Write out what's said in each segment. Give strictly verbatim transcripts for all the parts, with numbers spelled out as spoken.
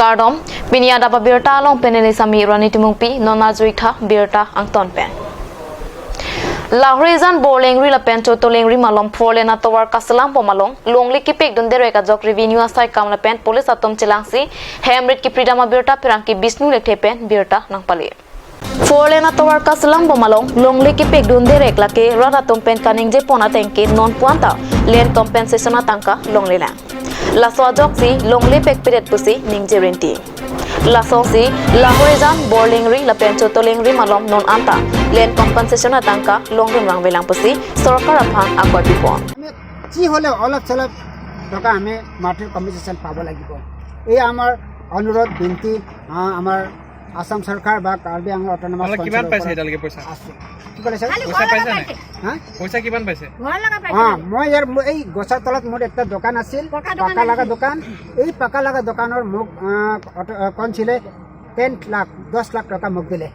Kardom, pini adap abirta along pen neli Sami Rani Timungpi, non arju-ik tha birta angton pen. Lahorijan Borlengri lapen Chotolengri malom four lane atovar kaselam bom along longle kepekdun derek ajok revenue asaikam lapen police atum chelangsi hem rit kepridam abirta pherangke Bishnu Lekthe pen birta nangpale. Four lane atovar kaselam bom along longle kepekdun derek lake rat atum pen kaningje pon ateng ke non puan ta land compensation atangka longlelang. Laso ajoksi longle pekpedet pusi ningje rinti. Lasonsi Lahorijan Borlengri lapen Chotolengri malom non anta land compensation atangka longdun vangvelang pusi sorkar aphan akoi pipon. যি হ'লেও অলপ চলপ টকা আমি মাটিৰ কম্পেনচেশ্যন পাব লাগিব। এই আমাৰ অনুৰোধ, বিনতি, আহ, আমাৰ আছাম চৰকাৰ বা কাৰ্বি আংলং অট'নমাছ আপোনালোকে কিমান কাউন্সিলৰ পাইছে পৰা এতিয়ালৈকে পইচা? আছে। কি ক'লে ছাৰ? খালি পইচা ঘৰ পাইছে লগা নাই? পাইছে। হা? পইচা কিমান পাইছে? ঘৰ লগা পাইছে। অ, মই ইয়াৰ, মোৰ এই গছৰ তলত মোৰ এটা দোকান আছিল, পকা দোকান পাকা লগা আছিল। দোকান। এই পাকা লগা দোকানৰ মোক, আহ, অট'-, আহ, কাউন্সিলে টেন লাখ, দহ লাখ টকা মোক দিলে।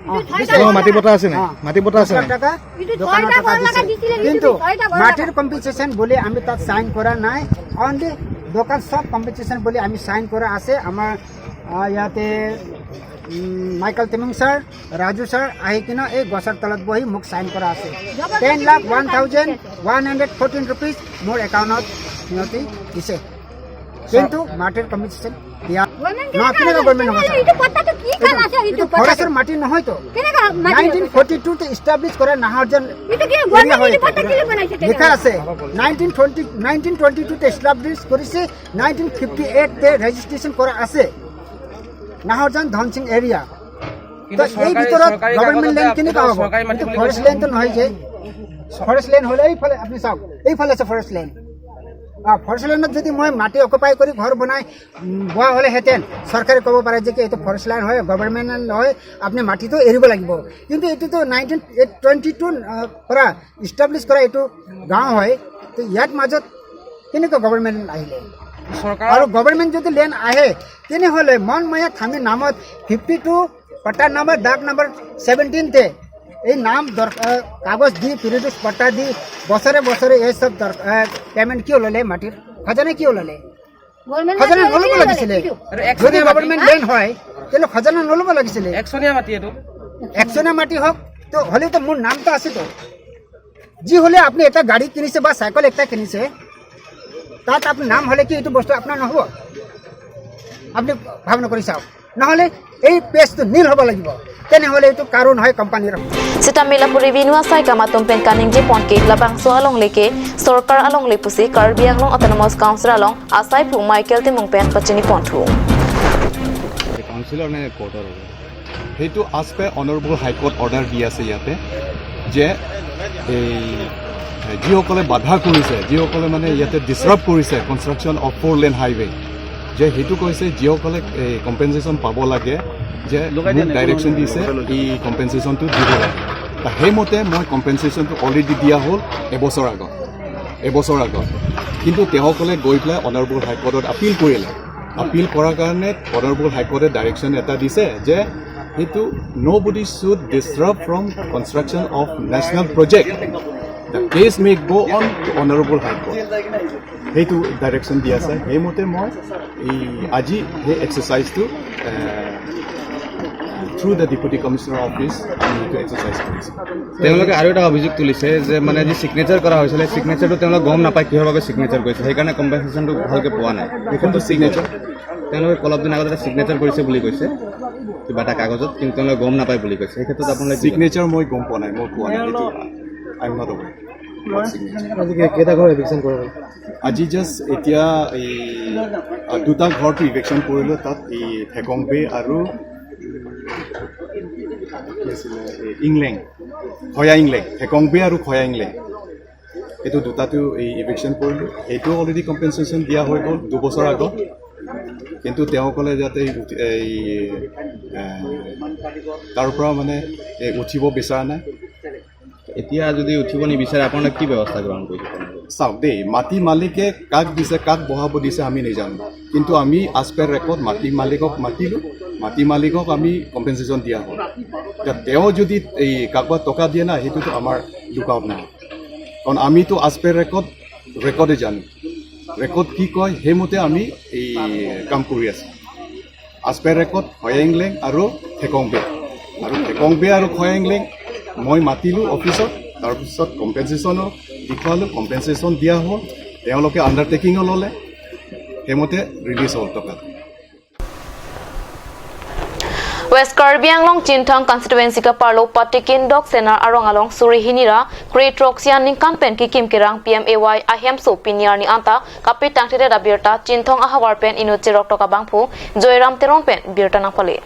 অ, এইটো দিছে। ছয়টা ঘৰ মাটি লগা। পট্টা আছে নাই? অ। মাটি পট্টা আছে দহ লাখ নাই? টকা এইটো দোকানৰ ছয়টা টকা ঘৰ লগা দিছে। দিছিলে, কিন্তু এইটো ছয়টা ঘৰ মাটিৰ লগা। কম্পেনচেশ্যন বুলি আমি তাত চাইন কৰা নাই। অনলি দোকান চব কম্পেনচেশ্যন বুলি আমি চাইন কৰা আছে। আমাৰ, আহ, ইয়াতে, উম, মাইকেল টেমেং ছাৰ, ৰাজু ছাৰ আহি কিনে এই গছৰ তলত বহি মোক চাইন কৰা আছে। Ten lakh one thousand one hundred fourteen rupees মোৰ একাউণ্টত সিহঁতে দিছে। কিন্তু মাটিৰ কম্পেনচেশ্যন দিয়া গভৰ্ণমেণ্ট নহয়। কেনেকা কেনেকা গভৰ্ণমেণ্ট নহয়, ছাৰ? এইটো পট্টাটো কি কাম আছে? এইটো এইটো পট্টাটো ফৰেষ্টৰ মাটি নহয় তো। কেনেকা মাটি? নাইনটিন ফৰ্টি টুত এষ্টাব্লিছ কৰা নাহাৰজন এইটো কি এৰিয়া গভৰ্ণমেণ্ট হয়। এইটো পট্টা কেলে বনাইছে লিখা তেনেহ'লে? আছে, নাইনটিন ফৰ্টি, নাইনটিন টুৱেণ্টি টুত এষ্টাব্লিছ কৰিছে, নাইনটিন ফিফটি এইটতে ৰেজিষ্ট্ৰেশ্যন কৰা আছে নাহাৰজন ধনসিং এৰিয়া। কিন্তু তো এই চৰকাৰী, ভিতৰত চৰকাৰী গভৰ্ণমেণ্ট কাগজতে লেণ্ড কেনেকা আপোনালোকৰ হ'ব? চৰকাৰী মাটি এইটো বুলি ফৰেষ্ট কৈছে। লেণ্ডটো নহয় যে। ফৰেষ্ট লেণ্ড হ'লে এইফালে আপুনি চাওক, এইফালে আছে ফৰেষ্ট লেণ্ড। আ, ফৰেষ্ট লেণ্ডত যদি মই মাটি অকুপাই কৰি ঘৰ বনাই, উম, বোৱা হ'লেহেঁতেন, চৰকাৰে ক'ব পাৰে যে কি এইটো ফৰেষ্ট লেণ্ড হয়, গভৰ্ণমেণ্ট লেণ্ড হয়, আপুনি মাটিটো এৰিব লাগিব। কিন্তু এইটোতো নাইনটিন টুৱেণ্টি টু, আ, পৰা এষ্টাব্লিছ কৰা এইটো গাঁও হয়, তো ইয়াত মাজত কেনেকৈ গভৰ্ণমেণ্ট আহিলে? চৰকাৰ আৰু গভৰ্ণমেণ্ট যদি লেণ্ড আহে, তেনেহ'লে মন মায়া থামিৰ নামত ফিফটি টু পট্টা নাম্বাৰ, দাগ নাম্বাৰ ছেভেণ্টিনতে এই নাম দৰ-, আহ, কাগজ দি, পিৰিয়ডিক পট্টা দি, বছৰে বছৰে এই চব দৰ-, আহ, পেমেণ্ট কিয় ল'লে মাটিৰ? খাজানা কিয় ল'লে? গভৰ্ণমেণ্ট খাজানা মাটি নল'ব এৰিলে লাগিছিলে। এইটো। আৰু একচনীয়া যদি মাটি। গভৰ্ণমেণ্ট লেণ্ড হয়, তেতিয়াহ'লে খাজানা নল'ব লাগিছিলে। একচনীয়া মাটি এইটো। একচনীয়া মাটি হওক, তো হ'লেও তো মোৰ নামটো আছে তো। যি হ'লে আপুনি এটা গাড়ী কিনিছে বা চাইকেল এটা কিনিছে, তাত আপোনাৰ নাম হ'লে কি এইটো বস্তু আপোনাৰ নহ'ব? আপুনি ভাৱনা কৰি চাওক। নহ'লে এই পেজটো নীল হ'ব লাগিব, তেনেহ'লে এইটো কাৰো নহয়, কোম্পানীৰ। Sita Mela pu revenue asaikam atum pen kaningje pon ke labangso alongle ke sorkar alongle pusi Karbi Anglong Autonomous Council along asaiphu Michael Timung pen pachini ponthu. কাউন্সিলৰ নে কোৰ্টৰ? সেইটো as per Honorable High Court order দি আছে ইয়াতে যে এই যিসকলে বাধা কৰিছে, যিসকলে মানে ইয়াতে ডিছটাৰ্ব কৰিছে construction of four lane highway, যে সেইটো কৈছে যিসকলে এই কম্পেনচেশ্যন পাব লাগে, যে মোক ডাইৰেকশ্যন দিছে এই কম্পেনচেশ্যনটো দিব লাগে। তা সেইমতে মই কম্পেনচেশ্যনটো অলৰেডি দিয়া হ'ল এবছৰ আগত, এবছৰ আগত। কিন্তু তেওঁসকলে গৈ পেলাই অনাৰেবল হাইকোৰ্টত আপিল কৰিলে। আপিল কৰাৰ কাৰণে অনাৰেবল হাইকোৰ্টে ডাইৰেকশ্যন এটা দিছে যে সেইটো nobody should disturb from construction of national project. The case may go on to Honorable High Court. সেইটো ডাইৰেকশ্যন দি আছে। সেইমতে মই এই আজি সেই এক্সাৰচাইজটো through the Deputy Commissioner Office আমি সেইটো এক্সাৰচাইজ কৰিছোঁ। তেওঁলোকে আৰু এটা অভিযোগ তুলিছে যে মানে যি ছিগনেচাৰ কৰা হৈছিলে, ছিগনেচাৰটো তেওঁলোকে গম নাপায় কিহৰ বাবে ছিগনেচাৰ কৰিছে, সেইকাৰণে কম্পেনচেশ্যনটো ভালকে পোৱা নাই। এইখনতো ছিগনেচাৰ। তেওঁলোকে অলপ দিন আগতে এটা ছিগনেচাৰ কৰিছে বুলি কৈছে কিবা এটা কাগজত, কিন্তু তেওঁলোকে গম নাপায় বুলি কৈছে। সেই ক্ষেত্ৰত আপোনালোকে কি ছিগনেচাৰ মই গম পোৱা নাই, মই পোৱা নাই, এইটো I am not aware। আজি কে-, কেইটা ঘৰ এভিকশ্যন কৰা হ'ল? আজি জাষ্ট এতিয়া এই, আ, দুটা ঘৰটো ইভিকশ্যন কৰিলোঁ, তাত এই ফেকংবে আৰু, উম, কি আছিলে, এই ইংলেং, খয়া ইংলেং, ফেকংবে আৰু খয়া ইংলেং, এইটো দুটাটো এই ইভিকশ্যন কৰিলোঁ। সেইটো অলৰেডি কম্পেনচেশ্যন দিয়া হৈ গ'ল দুবছৰ আগত, কিন্তু তেওঁসকলে যাতে উঠি-, এই, এ, তাৰ পৰা মানে, এ, উঠিব বিচৰা নাই। এতিয়া যদি উঠিব নিবিচাৰে, আপোনালোকে কি ব্যৱস্থা গ্ৰহণ কৰিব? চাওক দেই, মাটি মালিকে কাক দিছে, কাক বহাব দিছে, আমি নাজানো, কিন্তু আমি as per record মাটি মালিকক মাতিলোঁ, মাটি মালিকক আমি কম্পেনচেশ্যন দিয়া হ'ল। এতিয়া তেওঁ যদি এই কাৰোবাক টকা দিয়ে না, সেইটোতো আমাৰ লুকআউট নাই, কাৰণ আমিতো as per record, ৰেকৰ্ডে জানো, ৰেকৰ্ড কি কয়, সেইমতে আমি এই কাম কৰি আছোঁ। As per record, Khoyeng Leng আৰু Thekong Bey। আৰু Thekong Bey আৰু Khoyeng Leng মই মাতিলোঁ অফিচত, তাৰপিছত কম্পেনচেশ্যনৰ বিষয়ে কম্পেনচেশ্যন দিয়া হ'ল, তেওঁলোকে আণ্ডাৰটেকিঙো ল'লে, সেইমতে ৰিলিজ হ'ল টকা। West Karbi Anglong Chinthong constituency kaparlo Patikin Dok Senar arong along suri hini ra kre throksi aningkan pen kekim kerang P M A Y ahemso pini arni anta kapetangthedet abirta Chinthong ahavar pen inut cheroktok abangphu Joyram Teron pen birta nangpale.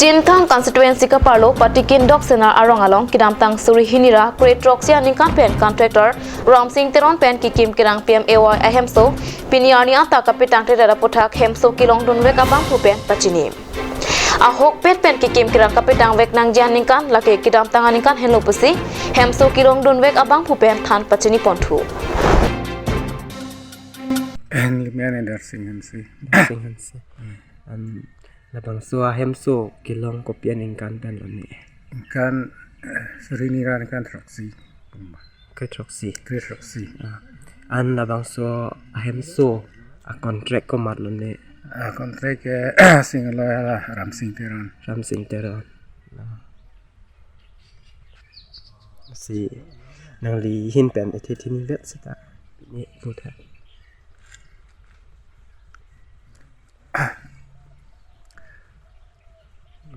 Chinthong constituency kaparlo Patikin Dok Senar arong along kedamtang suri hini ra kre throksi aningkan pen contractor Ramsing Teron pen kekim kerang P M A Y ahemso pini arni anta kapetangthedet aputhak hemso kelongdunvek abangphu pen pachini. Ahokpet pen kekim kerang kapetangvek nangji aningkan lake kedamtang aningkan henlo pusi hemso kelongdunvek abangphu pen than pachini ponthu. Henlimen Ender Sing Hanse. Sing Hanse. Hmm. Am, labangso ahemso kelong kopi aningkan pen lone? Ingkan, eh, suri hini ra ingkan throksi. Kre throksi. Kre throksi. Ah. An labangso ahemso a contract komat lone? A contract ke sing lo ya la Ramsing Teron. Ramsing Teron. Ah. Si nangli ahin pen ethe thinivet seta. Ni putha.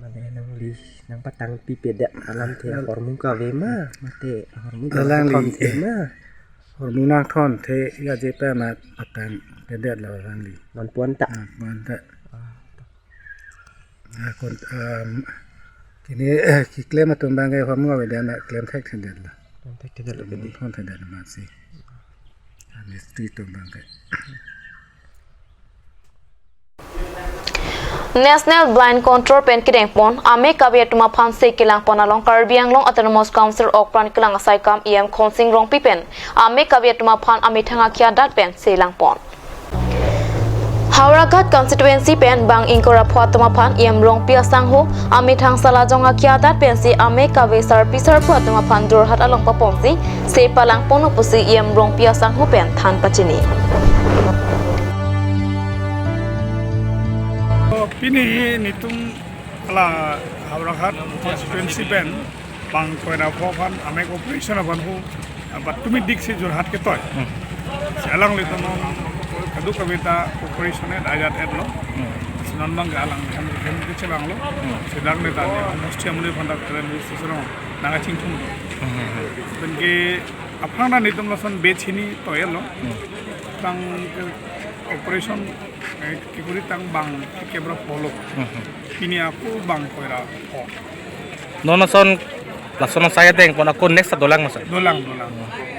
Mane nangli nangpatangpipedet alamthe ahormu kave ma, mate ahormu Alangli. Kave ma. Hormu nangthonthe ya je pe ma patangpedet lo alangli. Non puan ta. Ah, puan ta. Ah. Ah, kon, um, kini, eh, keklem atum abangke hormu avedet ma klem thekthedet lo. Klem thekthedet lo. Hormu kedi. Thonthedet lo masi. Ah, mistri atum abangke. National Blind Control pen kedengpon, ame kave atum aphan se kelangpon along Karbi Anglong Autonomous Council okpran kelang asaikam E M Khonsing Rongpi pen ame kave atum aphan amethang akhei adat pen se langpon. Howraghat constituency pen bang ingkoi ra pho atum aphan E M Rongpi asangho amethang salajong akhei adat pensi ame kave sarpi sarpo atum aphan Jorhat along paponsi se palangponlo pusi E M Rongpi asangho pen than pachini. Pini nelitum la Howraghat constituency pen bang ingkoi ra pho aphan amek operation aphan ho, ah, patumi dik si Jorhat ketoi. Hmm. Si alanglitum kadokave ta operation et ajat et lo. Hmm. Si non abangke alang hem hem kechelanglo. Hmm. Si alanglitum ne homosti amonit aphan ta keren si serong nangkachingthum lo. Hmm. Penke aphrang ta nelitum lason batch hini toi lo. Hmm. Tang ke operation, eh, kekuri tang bang kekep ra pho lo. Hmm. Pini ako bang ingkoi ra pho. Non ason, lason asai ateng pon ako next dolang masa? Dolang, dolang.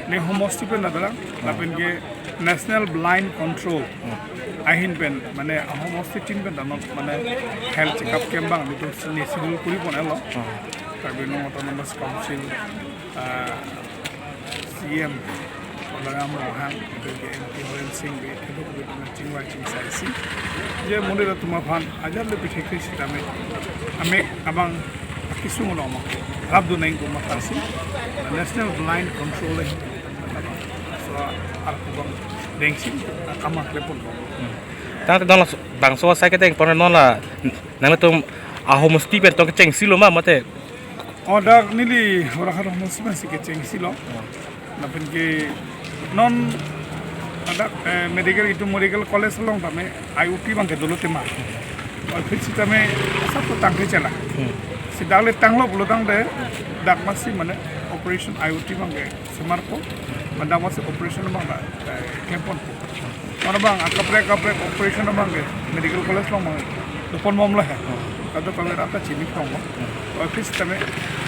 Ne homosti pen dolang, lapen ke National Blind Control ahin pen, mane homosti tin pen dam, mane health checkup camp bang, nelitum ne schedule kuri pon elo. Hmm. Karbi Anglong Autonomous Council, ah, C M Tuliram Ronghang, M P Horen Sing Bey, kedokave atum chingvai chingsai si. Je monit atum aphan ajat le pithekri sitame amek abang akisung lo ma. Rap duneng ko ma si. National Blind Control le. So, arku bang dengsi akam aklepon. Hmm. Tangte non la bangso asai kedengpon non la nanglitum ahomosti pen tong kechengsi lo ma mate? Oh, dak neli Howraghat homosti pensi kechengsi lo. Lapen ke non dak, eh, medical, itum medical college along tame I O T abangke dolo tema. Oi, phit sitame asap to tangke chela. Hmm. Si dak le tanglo pulo tangte dak masi mane operation I O T abangke semarpo. Mane dak masi operation abang dak, eh, klempon. Mane bang, ah, kaprek kaprek operation abangke medical college along abang doponbomlo he. Kadokave rap ta chini phrong lo. Office tame,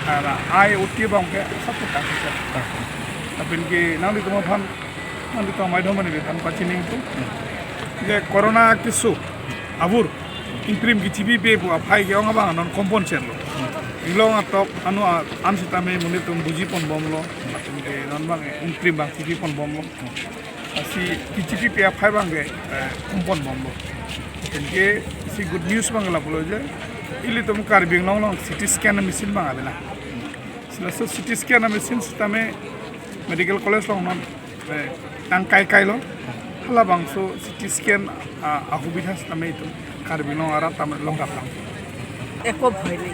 ah, la I O T abangke asap ta. Lapen ke nanglitum aphan, nanglitum amai dom ani than pachini ingtung. Je corona keso avur ingkrim kechipipe pu aphai ke-ong abang non kompon cherlo. Inglong atok anu a-, an sitame monit atum bujiponbomlo. Lapen ke non abang ingkrim bang chipiponbomlo. Lasi kechipipe aphai abangke, eh, komponbomlo. Lapen ke isi good news abang lapulo je ilitum Karbi Anglong along C T scan machine abang avelang. Si laso C T scan machine sitame medical college along non, eh, tang kaikailo. Labangso C T scan, ah, অসুবিধা setame itum Karbi Anglong arat tamar longgap lang. একো ভয় নেই।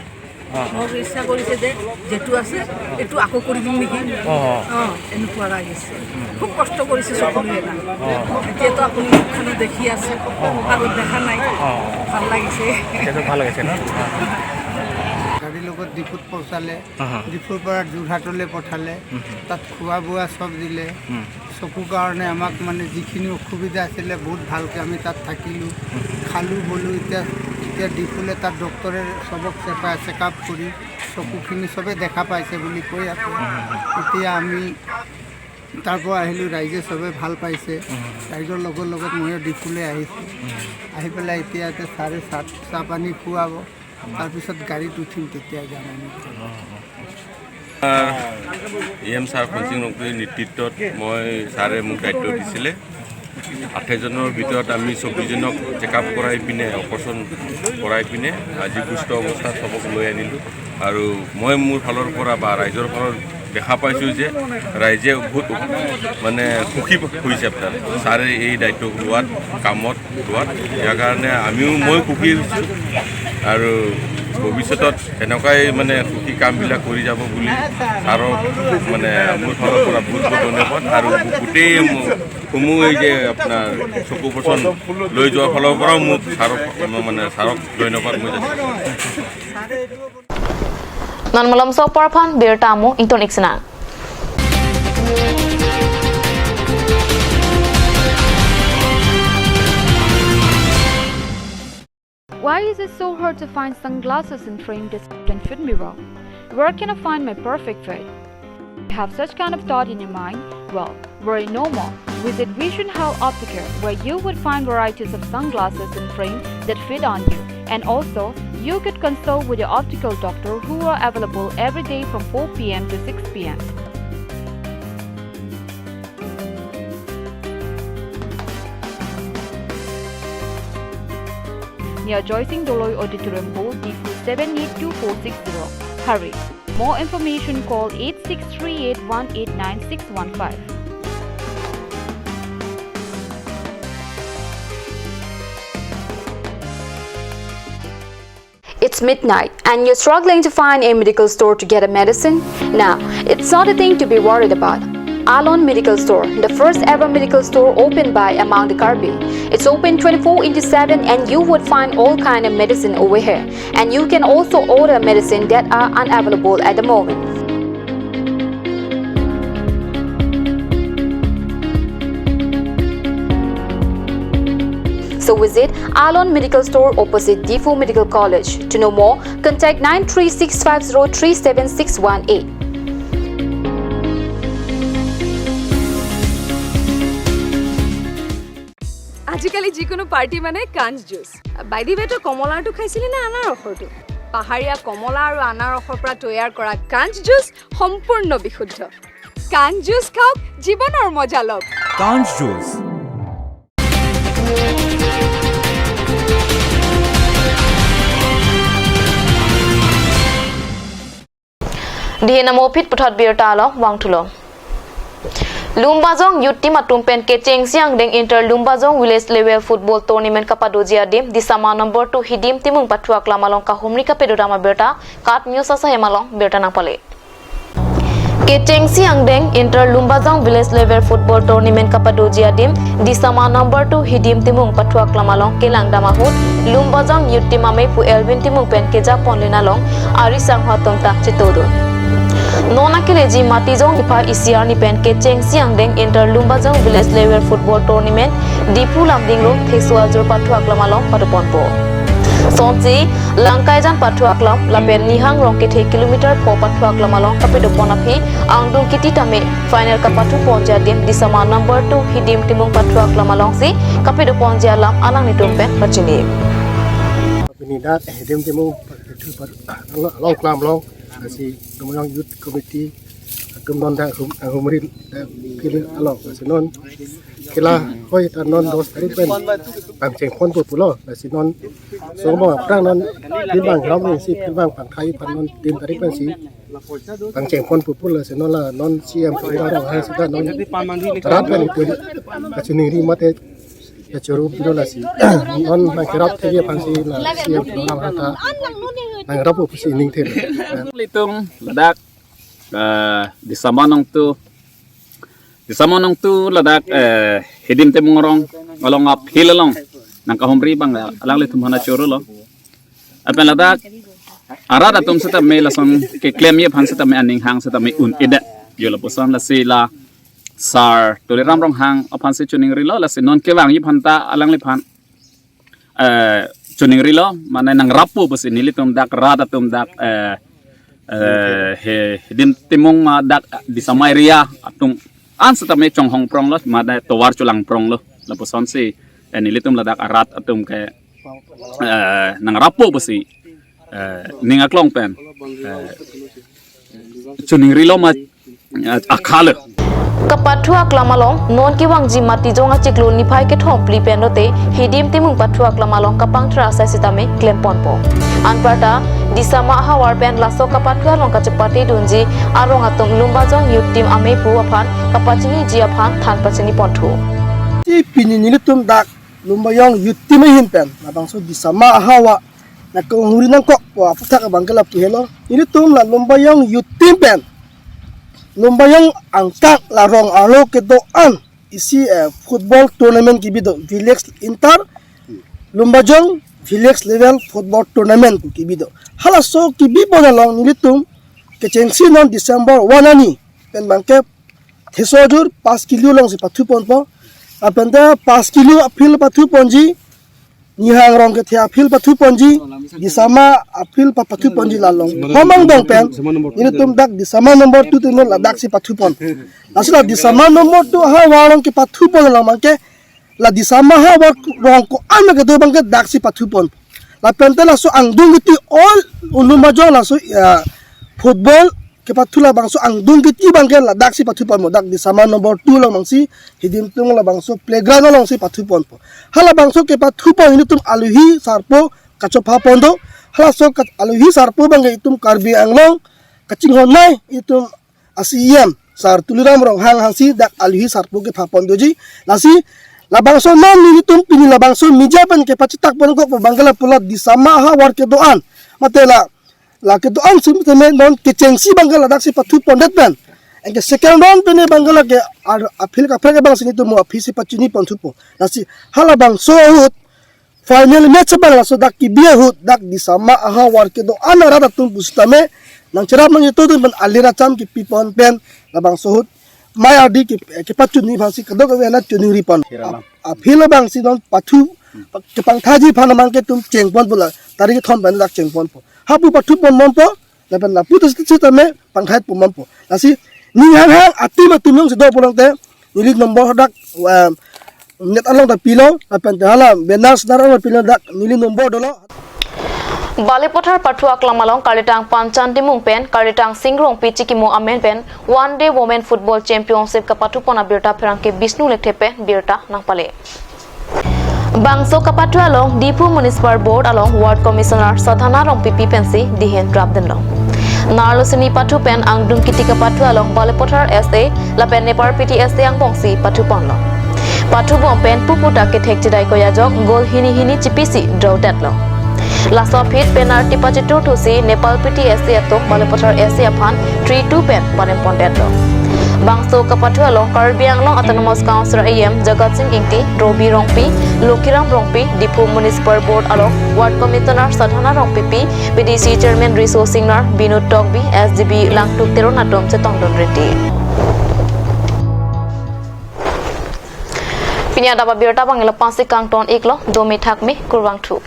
অ। মোৰ ইচ্ছা কৰিছে যে যিটো আছে, এইটো আকৌ কৰি দিম নেকি? অ। অ, এনেকুৱা লাগিছে। খুব কষ্ট কৰিছে সকলোৱে না। অ। এতিয়াতো আপুনি মুখখনো দেখি আছে, অ। আগত দেখা নাই। অ। ভাল লাগিছে। এতিয়াতো ভাল লাগিছে ন? অ। গাড়ীৰ লগত ডিফুত পৌঁছালে, অ। ডিফুৰ পৰা যোৰহাটলৈ পঠালে, উম। তাত খোৱা বোৱা চব দিলে। উম। চকুৰ কাৰণে আমাক মানে যিখিনি অসুবিধা আছিলে, বহুত ভালকৈ আমি তাত থাকিলোঁ, খালোঁ বলোঁ। এতিয়া, এতিয়া ডিফুলে তাত ডক্টৰে চবক চেপা-, চেকআপ কৰি চকুখিনি চবে দেখা পাইছে বুলি কৈ আছে। এতিয়া আমি তাৰ পৰা আহিলোঁ, ৰাইজে চবে ভাল পাইছে। ৰাইজৰ লগৰ লগত ময়ো ডিফুলৈ আহিছোঁ। আহি পেলাই এতিয়া ইয়াতে ছাৰে চাহ, চাহ পানী খুৱাব। তাৰপিছত গাড়ীত উঠিম, তেতিয়া যাম আমি। ই এম ছাৰ খনসিং ৰংপিৰ নেতৃত্বত মই, ছাৰে মোক দায়িত্ব দিছিলে। আঠাইছজনৰ ভিতৰত আমি চৌব্বিছজনক চেকআপ কৰাই পিনে, অপাৰেশ্যন কৰাই পিনে আজি সুস্থ অৱস্থাত চবক লৈ আনিলোঁ। আৰু মই মোৰ ফালৰ পৰা বা ৰাইজৰ ফালৰ দেখা পাইছোঁ যে ৰাইজে বহুত মানে সুখী হৈছে আপোনাৰ ছাৰে এই দায়িত্ব লোৱাত, কামত লোৱাত। ইয়াৰ কাৰণে আমিও, মই সুখী হৈছোঁ আৰু ভৱিষ্যতত এনেকুৱাই মানে সুখী কামবিলাক কৰি যাব বুলি ছাৰক মানে মোৰ ফালৰ পৰা বহুত বহুত ধন্যবাদ। আৰু গোটেই ম-, সমূহে যে আপোনাৰ চকু অপাৰেশ্যন লৈ যোৱাৰ ফালৰ পৰাও মোক ছাৰক, মানে ছাৰক ধন্যবাদ মই যাচিছোঁ। Non malomso apor aphan birta amo ington ik sinang. Why is it so hard to find sunglasses and frame that can fit me well? Where can I find my perfect fit? You have such kind of thought in your mind? Well, worry no more. Visit Vision Health Optical, where you would find varieties of sunglasses and frame that fit on you. And also, you could consult with your optical doctor who are available every day from four p m to six p m. Near Joysing Doloi Auditorium Hall, Diphu seven eight two four six zero. Hurry! More information, call eight six three eight one eight nine six one five. It's midnight and you're struggling to find a medical store to get a medicine? Now, it's not a thing to be worried about. Alon Medical Store, the first ever medical store opened by among the Karbi. It's open twenty-four into seven and you would find all kind of medicine over here. And you can also order medicine that are unavailable at the moment. So visit Alon Medical Store opposite Diphu Medical College. To know more, contact nine three six five zero three seven six one eight. আজিকালি যিকোনো পাৰ্টি মানে কাঞ্চ juice. By the ৱে, তই কমলাৰটো খাইছিলি নে আনাৰসৰটো? পাহাৰীয়া কমলা আৰু আনাৰসৰ পৰা তৈয়াৰ কৰা কাঞ্চ জুচ সম্পূৰ্ণ বিশুদ্ধ। কাঞ্চ জুচ খাওক, জীৱনৰ মজা লওক। কাঞ্চ juice. Dihe namo aphi puthot birta along vangthulo. Lumbajong Youth Team atum pen kechengsi angdeng Inter Lumbajong Village Level Football Tournament kapadoji adim Disama number two Hidim Timung pathu aklam along kahumri kapedodam abirta KAT News asahem along birta nangpale. Kechengsi angdeng Inter Lumbajong Village Level Football Tournament kapadoji adim Disama number two Hidim Timung pathu aklam along kelangdam ahut Lumbajong Youth Team amei pu Elvin Timung pen kejapon len along ari sangho atum ta chetodun. Non akeleji Matijong niphai isi arni pen kechengsi angdeng Inter Lumbajong Village Level Football Tournament Diphu Lumding Road Thesu Ajur pathu aklam along padoponpo. Sonsi Langkaijan pathu aklam lapen Nihang Rongkethe kilometer pho pathu aklam along kapedopon aphi angdung kiti tame final kapathuponji adim Disama number two Hidim Timung pathu aklam alongsi kapedoponji alam alanglitum pen pachini. Pini dak Hidim Timung pathu pat along, along klam along, lasi Lumbajong Youth Committee atum non dak hum, humri, eh, kili along, lasi non khela hoi ta non dos tarik pen pangchengponpo pulo, lasi non song bang aphrang non pil bang lam ring si pil bang pangthai pan non tin tarik pen si pangcheng pon pupu lasi non la non C M Tuliram Ronghang seta non rat pen itum kachiningri mate kachoro pilo lasi non nangkerap thekji aphansi la C M Tuliram Ronghang ta nangrapo pusi ning thek. Ilitum ladak, eh, Disama Nongtu, Disama Nongtu ladak, eh, Hidim Timung arong along a-field along nangkahumri abang alanglitum aphan choro lo. Lapen ladak arat atum setame lason keklemji aphan setame aning hang setame un-edet. Jo lapuson lasi la Sar Tuliram Ronghang aphansi chiningrilo, lasi non kevangji aphan ta alangliphan, eh, chiningrilo, mane nangrapo pusi nelitum dak rat atum dak, eh, eh, he, Hidim Timung ma dak Disama area atum an setame chonghong pronglo, mane tovar cholang pronglo. Lapusonsi, eh, nelitum ladak arat atum ke, eh, nangrapo pusi, eh, ning aklong pen, eh, chiningrilo ma, eh, akhalo. Kapathu aklam along non kevangji Matijong achiklo niphai kethom phli pen lote Hidim Timung pathu aklam along kapangthra asai sitame klem ponpo. Anparta Disama ahavar pen laso kapathu along kachepate dunji arong atum Lumbajong Youth Team amei pu aphan kapachiniji aphan than pachini ponthu. Ti pini nelitum dak Lumbajong Youth Team ahin pen labangso Disama ahavar nangkahumri nangkokpo aphuthak abang ke lapu helo. Nelitum la Lumbajong Youth Team pen Lumbajong angkang la rong arlo kedo-an isi, eh, football tournament kebi do, village inter Lumbajong village level football tournament kebi do. Halaso kebi pon along nelitum kechengsi non December one arni pen abang ke thesojur pas kilo alongsi pathu ponpo. Lapen ta pas kilo a-field pathu ponji, Nihang Rongkethe a-field pathu ponji, Disama a-field pa pathu ponji la along. Homang dong pen nelitum dak Disama number two team ladaksi pathu pon. Lasi la Disama number two ahavar along kepathu pon along abang ke la Disama ahavar rong ko-an ma kedo abang ke daksi pathu pon. Lapen ta laso angdung kiti all Lumbajong laso, ya, football kepathu labangso angdung kiti abang ke ladaksi pathu ponpo, dak Disama number two along abangsi Hidim Timung labangso playground alongsi pathu ponpo. Halabangso kepathu pon nelitum alohi sarpo kachopha pon do. Halaso ka-, alohi sarpo abang ke itum Karbi Anglong kachinghon nei itum a-C E M Sar Tuliram Ronghang hangsi dak alohi sarpo kepha pon doji. Lasi labangso non nelitum pini labangso media pen kepachetak ponkokpo abang ke lapu la Disama ahavar kedo-an mate la, la kedo-an sum teme non kechengsi abang ke ladaksi pathu pondet pen, anke second round pen abang ke lake ar-, a-field kaprek abangsi nelitum mo aphisi pachini ponthupo. Lasi halabangso ahut final match abang laso dak kebi ahut dak Disama ahavar kedo-an arat atum pusitame nangcherap nangchethur pen alir acham kepi pon pen labangso ahut mei ardi ke, kepachini aphansi kadokave anat chiningri pon. Kiralam. A-, a-field abangsi non pathu kepangthakji aphan amang ke itum cheng ponpo la tarik kethom pen dak cheng ponpo. Hapu pathu pon bompo, lapen lapu ta sitame pangthai pon bompo. Lasi ning hang hang atum atum jongsi do pulote neli number dak, ah, net along ta pilo, lapen ta hala banner snar along pilo, dak neli number dolo. Balipathar pathu aklam along Karlitang Panchan Timung pen Karlitang Sing Rongpi chikimo amen pen One Day Women Football Championship kapathu pon abirta pherangke Bishnu Lekthe pen birta nangpale. Bangso kapathu along Diphu Municipal Board along Ward Commissioner Sadhana Rongpipi pensi dihen rapdunlo. Nerlo sini pathu pen angdung kiti kapathu along Balipathar S A lapen Nepalpiti S A angbongsi pathu ponlo. Pathu bom pen pupu ta kethek chedai ko ajok goal hini hini chipisi draw detlo. Laso aphi penalty pachetur thusi Nepalpiti S A atum Balipathar S A aphan three two pen parem pondetlo. Bangso kapathu along Karbi Anglong Autonomous Council A M Jagat Sing Ingti, Robi Rongpi, Lokhiram Rongpi, Diphu Municipal Board along Ward Commissioner Sadhana Rongpipi, P D C Chairman Riso Singnar, Binod Tokbi, S D B Langtuk Teron atum chetongdun riti. Pini adap abirta abang ila pensi kangton iklo, dome thakme, kurvangthu.